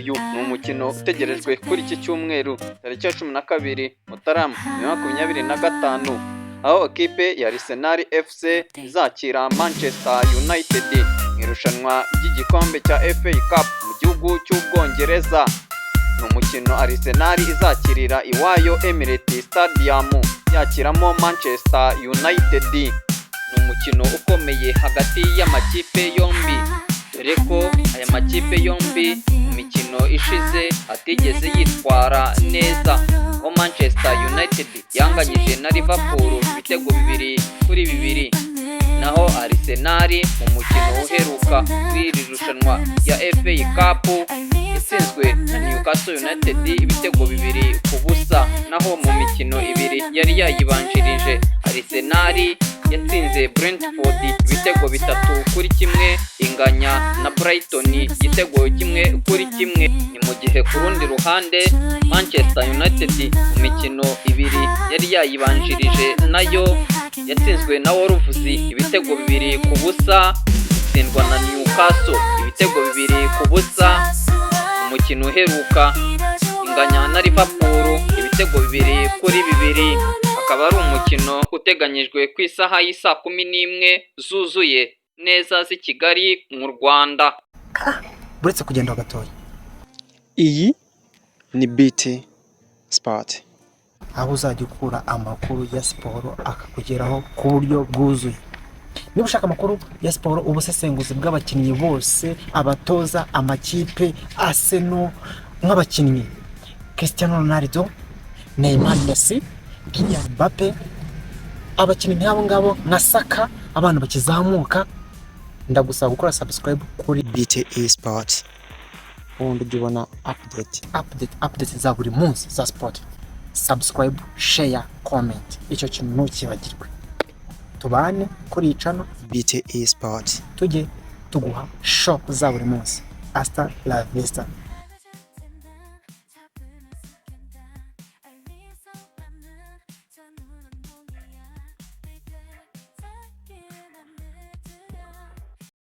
Uyu ni umukino utegerejwe kuri iki cyumweru, tariki ya 12 Mutarama 2025, aho ekipe ya Arsenal FC izakira Manchester United mu irushanwa ry'igikombe cya FA Cup mu gihugu cy'Ubwongereza. Ni umukino Arsenal izakirira iwayo Emirates Stadium, yakiramo Manchester United. Ni umukino ukomeye hagati y'amakipe yombi, dore ko aya makipe yombi mu mikino ishize atigeze yitwara neza, aho Manchester United yanganyije na Liverpool ibitego 2-2, naho Arsenal mu mukino uheruka w'iri rushanwa rya FA Cup yatsinzwe na Newcastle United ibitego 2-0. Naho mu mikino ibiri yari yayibanjirije, Arsenal yatsinze Brentford ibitego 3-1, inganya na Brighton igitego 1-1. Ni mu gihe ku rundi ruhande Manchester United mu mikino ibiri yari yayibanjirije nayo yatsinzwe na Wolves ibitego 2-0, itsindwa na Newcastle ibitego 2-0. Umukino uheruka inganya na Liverpool ibitego 2-2. Akaba ari umukino uteganyijwe ku isaha y'isaa 11 zuzuye neza z'i Kigali mu Rwanda. Buretse kugenda gatoya. Iyi ni BT Sport, aho uzajya ukura amakuru ya siporo akakugeraho ku buryo bwuzuye. Niba ushaka amakuru ya siporo, ubusesenguzi bw'abakinnyi bose, abatoza, amakipe, Arsenal, nk'abakinnyi Cristiano Ronaldo, Neymar, Messi, Kylian Mbappe, abakinnyi nk'abo ngabo nka Saka, abana bakizamuka, ndagusaba gukora subscribe kuri BT Sport, ubundi ujya ubona update, update, update za buri munsi za sport. Subscribe, share, comment, icyo kintu ntukibagirwe. Tubane kuri iyi channel. BT Sport. Tujye tuguha show za buri munsi. Hasta la vista.